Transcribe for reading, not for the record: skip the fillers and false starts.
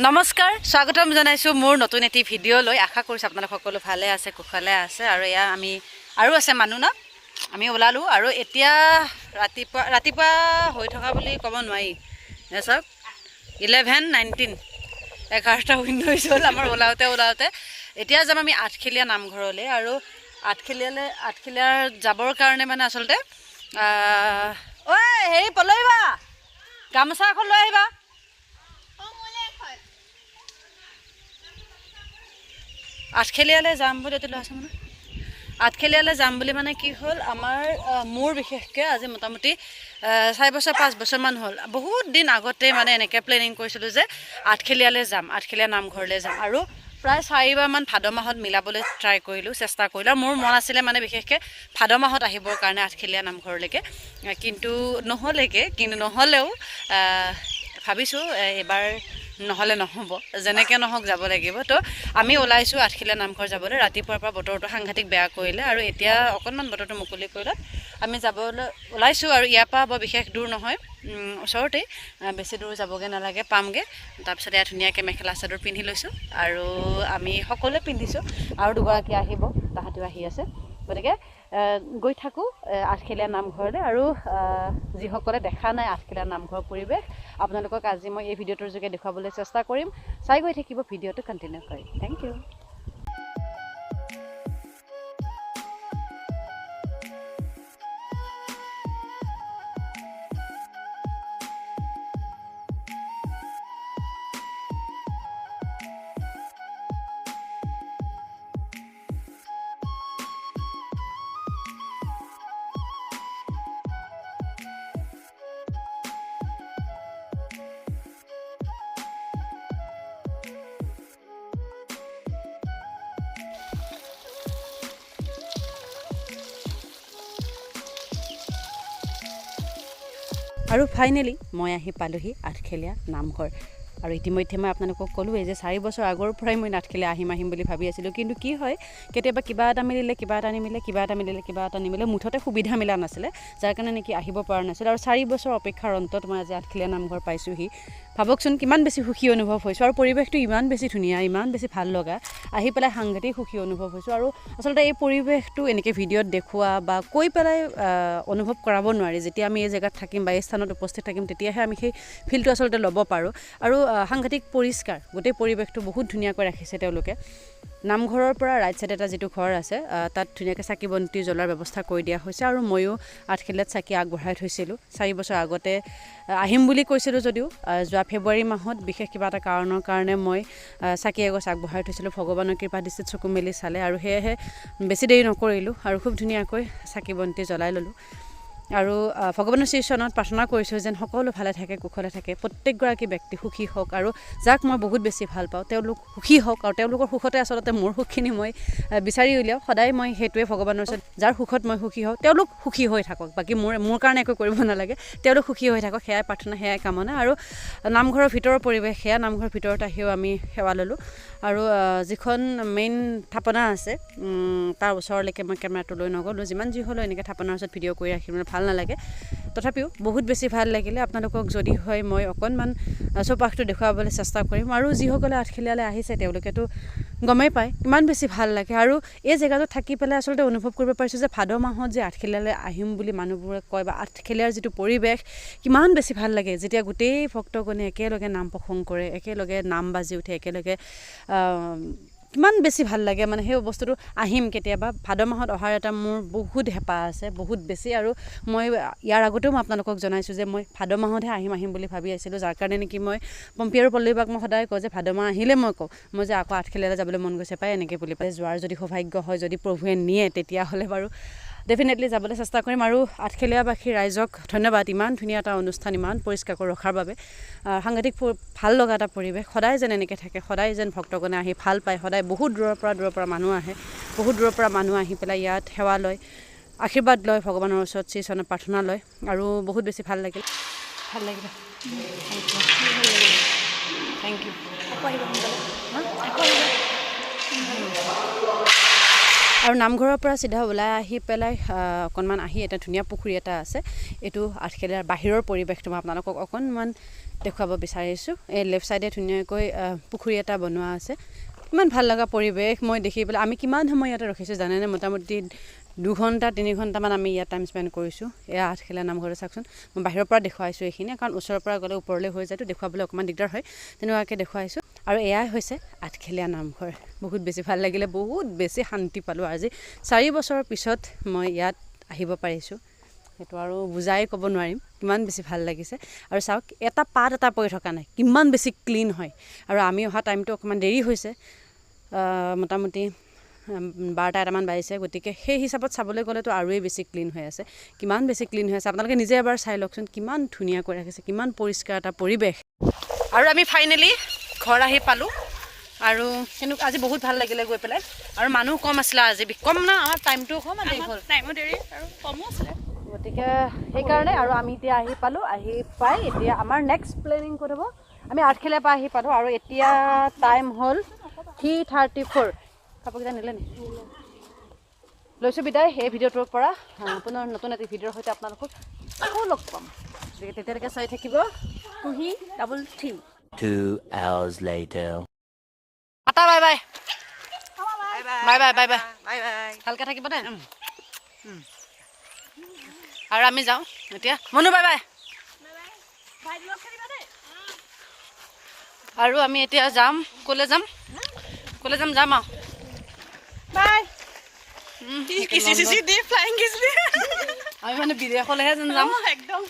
নমস্কাৰ, স্বাগতম জনাইছোঁ মোৰ নতুন এটি ভিডিঅ' লৈ। আশা কৰিছোঁ আপোনালোক সকলো ভালে আছে, কুশলে আছে। আৰু এয়া আমি আৰু আছে মানুহ ন, আমি ওলালোঁ। আৰু এতিয়া ৰাতিপুৱা ৰাতিপুৱা হৈ থকা বুলি ক'ব নোৱাৰি। এ চাওক, 11:19, 11:19 হ'ল আমাৰ ওলাওঁতে ওলাওঁতে। এতিয়া যাম আমি আঠখেলীয়া নামঘৰলৈ। আৰু আঠখেলীয়াৰ যাবৰ কাৰণে মানে আচলতে ঐ হেৰি পলৰিবা, গামোচা এখন লৈ আহিবা। আঠখেলীয়ালৈ যাম বুলি এইটো লোৱাচোন। মানে আঠখেলীয়ালৈ যাম বুলি মানে কি হ'ল আমাৰ, মোৰ বিশেষকৈ আজি মোটামুটি 4 বছৰ 5 বছৰমান হ'ল, বহুত দিন আগতে মানে এনেকৈ প্লেনিং কৰিছিলোঁ যে আঠখেলীয়ালৈ যাম, আঠখেলীয়া নামঘৰলৈ যাম। আৰু প্ৰায় চাৰিবাৰমান ভাদ মাহত মিলাবলৈ ট্ৰাই কৰিলোঁ, চেষ্টা কৰিলোঁ। আৰু মোৰ মন আছিলে মানে বিশেষকৈ ভাদ মাহত আহিবৰ কাৰণে আঠখেলীয়া নামঘৰলৈকে, কিন্তু নহ'লেগৈ। কিন্তু নহ'লেও ভাবিছোঁ এইবাৰ নহ'লে নহ'ব, যেনেকৈ নহওক যাব লাগিব। তো আমি ওলাইছোঁ আঠখেলীয়া নামঘৰ যাবলৈ। ৰাতিপুৱাৰ পৰা বতৰটো সাংঘাতিক বেয়া কৰিলে আৰু এতিয়া অকণমান বতৰটো মুকলি কৰিলত আমি যাবলৈ ওলাইছোঁ। আৰু ইয়াৰ পৰা বৰ বিশেষ দূৰ নহয়, ওচৰতেই, বেছি দূৰ যাবগৈ নালাগে, পামগৈ। তাৰপিছত এয়া ধুনীয়াকৈ মেখেলা চাদৰ পিন্ধি লৈছোঁ আৰু আমি সকলোৱে পিন্ধিছোঁ আৰু দুগৰাকী আহিব, তাহাঁতিও আহি আছে। গতিকে গৈ থাকোঁ আঠখেলীয়া নামঘৰলৈ। আৰু যিসকলে দেখা নাই আঠখেলীয়া নামঘৰৰ পৰিৱেশ, আপোনালোকক আজি মই এই ভিডিঅ'টোৰ যোগে দেখুৱাবলৈ চেষ্টা কৰিম। চাই গৈ থাকিব ভিডিঅ'টো কণ্টিনিউ কৰি। Thank you. আৰু ফাইনেলি মই আহি পালোহি আঠখেলীয়া নামঘৰ। আৰু ইতিমধ্যে মই আপোনালোকক ক'লোৱেই যে 4 বছৰ আগৰ পৰাই মই আঠখেলীয়া আহিম আহিম বুলি ভাবি আছিলোঁ। কিন্তু কি হয়, কেতিয়াবা কিবা এটা মিলিলে কিবা এটা নিমিলে, কিবা এটা মিলিলে কিবা এটা নিমিলে, মুঠতে সুবিধা মিলা নাছিলে, যাৰ কাৰণে নেকি আহিব পৰা নাছিলোঁ। আৰু 4 বছৰ অপেক্ষাৰ অন্তত মই আজি আঠখেলীয়া নামঘৰ পাইছোঁহি। ভাবকচোন কিমান বেছি সুখী অনুভৱ হৈছোঁ। আৰু পৰিৱেশটো ইমান বেছি ধুনীয়া, ইমান বেছি ভাল লগা, আহি পেলাই সাংঘাতিক সুখী অনুভৱ হৈছোঁ। আৰু আচলতে এই পৰিৱেশটো এনেকৈ ভিডিঅ'ত দেখুওৱা বা কৈ পেলাই অনুভৱ কৰাব নোৱাৰি। যেতিয়া আমি এই জেগাত থাকিম বা এই স্থানত উপস্থিত থাকিম, তেতিয়াহে আমি সেই ফিলটো আচলতে ল'ব পাৰোঁ। আৰু সাংঘাতিক পৰিষ্কাৰ গোটেই পৰিৱেশটো, বহুত ধুনীয়াকৈ ৰাখিছে তেওঁলোকে। নামঘৰৰ পৰা ৰাইট চাইড এটা যিটো ঘৰ আছে, তাত ধুনীয়াকৈ চাকি বন্তি জ্বলোৱাৰ ব্যৱস্থা কৰি দিয়া হৈছে। আৰু ময়ো আঠখেলীয়াত চাকি আগবঢ়াই থৈছিলোঁ। 4 বছৰ আগতে আহিম বুলি কৈছিলোঁ যদিও যোৱা ফেব্ৰুৱাৰী মাহত বিশেষ কিবা এটা কাৰণৰ কাৰণে মই চাকি এগছ আগবঢ়াই থৈছিলোঁ। ভগৱানৰ কৃপা দৃষ্টিত চকু মেলি চালে আৰু সেয়েহে বেছি দেৰি নকৰিলোঁ আৰু খুব ধুনীয়াকৈ চাকি বন্তি জ্বলাই ল'লোঁ। আৰু ভগৱানৰ শ্ৰীচৰণত প্ৰাৰ্থনা কৰিছোঁ যেন সকলো ভালে থাকে, কুশলে থাকে, প্ৰত্যেকগৰাকী ব্যক্তি সুখী হওক আৰু যাক মই বহুত বেছি ভাল পাওঁ তেওঁলোক সুখী হওক। আৰু তেওঁলোকৰ সুখতে আচলতে মোৰ সুখখিনি মই বিচাৰি উলিয়াওঁ। সদায় মই সেইটোৱে ভগৱানৰ ওচৰত, যাৰ সুখত মই সুখী হওঁ তেওঁলোক সুখী হৈ থাকক, বাকী মোৰ কাৰণে একো কৰিব নালাগে, তেওঁলোক সুখী হৈ থাকক, সেয়াই প্ৰাৰ্থনা, সেয়াই কামনা। আৰু নামঘৰৰ ভিতৰৰ পৰিৱেশ সেয়া। নামঘৰৰ ভিতৰত আহিও আমি সেৱা ল'লোঁ। আৰু যিখন মেইন থাপনা আছে, তাৰ ওচৰলৈকে মই কেমেৰাটো লৈ নগ'লোঁ। যিমান যি হ'লেও এনেকৈ থাপনাৰ ওচৰত ভিডিঅ' কৰি ৰাখিবলৈ ভাল নালাগে। তথাপিও বহুত বেছি ভাল লাগিলে। আপোনালোকক যদি হয় মই অকণমান চৌপাশটো দেখুৱাবলৈ চেষ্টা কৰিম। আৰু যিসকলে আঠখেলীয়ালৈ আহিছে তেওঁলোকেতো গমেই পায় ইমান বেছি ভাল লাগে। আৰু এই জেগাটোত থাকি পেলাই আচলতে অনুভৱ কৰিব পাৰিছোঁ যে ভাদ মাহত যে আঠখেলীয়ালৈ আহিম বুলি মানুহবোৰে কয় বা আঠখেলীয়াৰ যিটো পৰিৱেশ কিমান বেছি ভাল লাগে, যেতিয়া গোটেই ভক্তগণে একেলগে নাম প্ৰসংগ কৰে, একেলগে নাম বাজি উঠে, একেলগে কিমান বেছি ভাল লাগে। মানে সেই বস্তুটো আহিম কেতিয়াবা ভাদ মাহত অহাৰ এটা মোৰ বহুত হেঁপাহ আছে, বহুত বেছি। আৰু মই ইয়াৰ আগতেও মই আপোনালোকক জনাইছোঁ যে মই ভাদ মাহতহে আহিম আহিম বুলি ভাবি আছিলোঁ, যাৰ কাৰণে নেকি মই পম্পী আৰু পল্লৱীবাক মই সদায় কওঁ যে ভাদ মাহ আহিলে মই কওঁ মই যে আকৌ আঠখেলীয়ালৈ যাবলৈ মন গৈছে পাই এনেকৈ বুলি পাই। যোৱাৰ যদি সৌভাগ্য হয়, যদি প্ৰভুৱে নিয়ে, তেতিয়াহ'লে বাৰু ডেফিনেটলি যাবলৈ চেষ্টা কৰিম। আৰু আঠখেলীয়াবাসী ৰাইজক ধন্যবাদ, ইমান ধুনীয়া এটা অনুষ্ঠান ইমান পৰিষ্কাৰকৈ ৰখাৰ বাবে। সাংঘাতিক ভাল লগা এটা পৰিৱেশ। সদায় যেন এনেকৈ থাকে, সদায় যেন ভক্তগণে আহি ভাল পায়। সদায় বহুত দূৰৰ পৰা মানুহ আহে, বহুত দূৰৰ পৰা মানুহ আহি পেলাই ইয়াত সেৱা লয়, আশীৰ্বাদ লয়, ভগৱানৰ ওচৰত শ্ৰীচৰণত প্ৰাৰ্থনা লয়। আৰু বহুত বেছি ভাল লাগিল, ভাল লাগিলে। Thank you, thank you. আকৌ আহিব সোনকালে, আকৌ আহিব। আৰু নামঘৰৰ পৰা চিধা ওলাই আহি পেলাই অকণমান আহি এটা ধুনীয়া পুখুৰী এটা আছে। এইটো আঠখেলীয়াৰ বাহিৰৰ পৰিৱেশটো মই আপোনালোকক অকণমান দেখুৱাব বিচাৰিছোঁ। এই লেফ্ট ছাইডে ধুনীয়াকৈ পুখুৰী এটা বনোৱা আছে। ইমান ভাল লগা পৰিৱেশ মই দেখি পেলাই। আমি কিমান সময় ইয়াতে ৰখিছোঁ জানেনে? মোটামুটি 2 ঘণ্টা 3 ঘণ্টামান আমি ইয়াত টাইম স্পেণ্ড কৰিছোঁ। এয়া আঠখেলীয়া নামঘৰটো চাওকচোন। মই বাহিৰৰ পৰা দেখুৱাইছোঁ এইখিনি, কাৰণ ওচৰৰ পৰা গ'লে ওপৰলৈ হৈ যায়তো, দেখুৱাবলৈ অকণমান দিগদাৰ হয়, তেনেকুৱাকৈ দেখুৱাইছোঁ। আৰু এয়াই হৈছে আঠখেলীয়া নামঘৰ। বহুত বেছি ভাল লাগিলে, বহুত বেছি শান্তি পালোঁ। আজি 4 বছৰৰ পিছত মই ইয়াত আহিব পাৰিছোঁ, সেইটো আৰু বুজাই ক'ব নোৱাৰিম কিমান বেছি ভাল লাগিছে। আৰু চাওক, এটা পাত এটা পৰি থকা নাই, কিমান বেছি ক্লিন হয়। আৰু আমি অহা টাইমটো অকণমান দেৰি হৈছে, মোটামুটি 12টা এটামান বাজিছে। গতিকে সেই হিচাপত চাবলৈ গ'লেতো আৰুৱেই বেছি ক্লিন হৈ আছে। কিমান বেছি ক্লিন হৈ আছে, আপোনালোকে নিজে এবাৰ চাই লওকচোন। কিমান ধুনীয়াকৈ ৰাখিছে, কিমান পৰিষ্কাৰ এটা পৰিৱেশ। আৰু আমি ফাইনেলি ঘৰ আহি পালোঁ। আৰু কেনেকুৱা, আজি বহুত ভাল লাগিলে গৈ পেলাই। আৰু মানুহ কম আছিলে আজি, কম না, আমাৰ টাইমটো কম দেৰি হ'ল। টাইমো দেৰি আৰু কমো আছিলে। গতিকে সেইকাৰণে। আৰু আমি এতিয়া আহি পালোঁ। আহি পাই এতিয়া আমাৰ নেক্সট প্লেনিং ক'ত হ'ব? আমি আঠখেলীয়াৰ পৰা আহি পালোঁ আৰু এতিয়া টাইম হ'ল 3:34। কাপোৰকেইটা নিলে নি? লৈছোঁ বিদায় এই ভিডিঅ'টোৰ পৰা। পুনৰ নতুন এটি ভিডিঅ'ৰ সৈতে আপোনালোকক আকৌ লগ পাম। গতিকে তেতিয়ালৈকে চাই থাকিব কুহি 33। 2 hours later. আটা, bye bye, bye bye, bye bye. Bye bye. ভালকৈ থাকিব দেই। আৰু আমি যাওঁ এতিয়া। Manu, bye bye. ভাইটি লগ খেলিবা দেই। আৰু আমি এতিয়া যাম, ক'লৈ যাম, ক'লৈ যাম, যাম আৰু। বাই। কিচি চিচি দি, ফ্লাইং কিচ দি। আমি মানে বিদেশলৈহে যেন যাম। একদম।